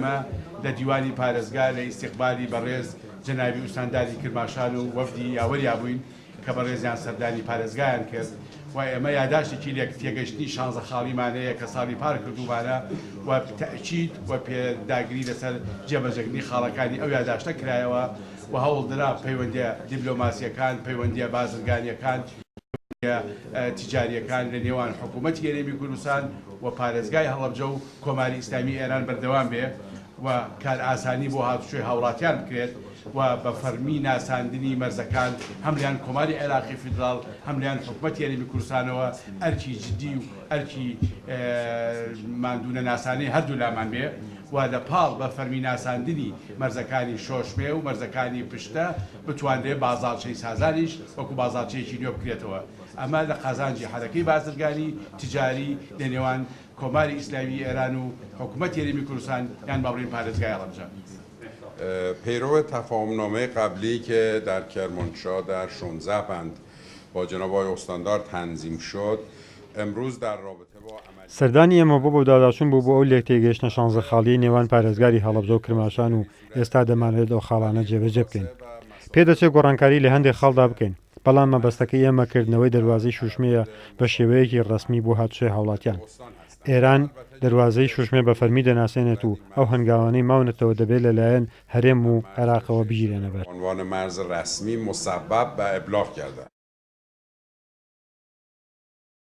ئێمە لە دیوانی پارێزگا لە ئیستیقبالی بەڕێز جەنابی ئوستانداری کرماشان و وەفدی یاوەریا بووین کە بەڕێزیان سەردانی پارێزگایان کرد و ئێمە یاداشتێکی لێک تێگەشتنی شانزە خاڵیمان هەیە کە ساڵی پار کردوومانە و تەئکید و پێداگری لەسەر جێبەجێکردنی خاڵەکانی ئەو یاداشتە کرایەوە و هەوڵدرا پەیوەندیە دیبلۆماسیەکان، پەیوەندیە بازرگانیەکان، پەیوەندیە تیجاریەکان لە نێوان حکوومەتی هەرێمی کوردستان و پارێزگای هەڵەبجە و کۆماری ئیسلامی ئێران بەردەوام بێ و کارئاسانی بۆ هاتوچۆی هاوڵاتیان بکرێت و بە فەرمی ناساندنی مەرزەکان هەم لایەن کۆماری عێراقی فیدراڵ هەم لایەن حکومەتی هەرێمی کوردستانەوە ئەرکی جدی و ئەرکی ماندوونەناسانەی هەردوولامان بێ و لە پاڵ بە فەرمی ناساندنی مەرزەکانی شۆشمێ و مەرزەکانی پشتە بتوانرێ بازاڕچەی سازانیش وەکو بازاڕچەیەکی نوێ بکرێتەوە. ئەمە لە قازانجی حەرەکەی بازرگانی، تجاری، لە نێوان کۆماری ئیسلامیی ئێران و حکومەتی هەرێمی کوردستان یان با بڵێین پارێزگای هەڵەبجە. پیرو تفاهمنامه قبلی که در کرمانشاه در 16 بند با جناب آقای استاندار تنظیم شد امروز در رابطه با عملی سەردانی ئێمە بۆ بەوداداچوون بوو بۆ ئەو لێکتێگەیشتنە شانزە خاڵییەی نێوان پارێزگاری هەڵەبجە و کرماشان و ئێستا دەمانەوێت ئەو خاڵانە جێبەجێ بکەین. پێدەچێت گۆڕانکاری لە هەندێک خاڵدا بکەین، بەڵام مەبەستەکەی ئێمە کردنەوەی دەروازەی شوشمێیە بە شێوەیەکی ڕەسمی بۆ هاتوچۆی هاوڵاتیان. ئێران دەروازەی شوشمێ بە فەرمی دەناسێنێت و ئەو هەنگاوانەی ماونەتەوە دەبێت لەلایەن هەرێم و عێراقەوە بگیرێنەبەر. عنوان مرز رسمی مصوب و ابلاغ گردد.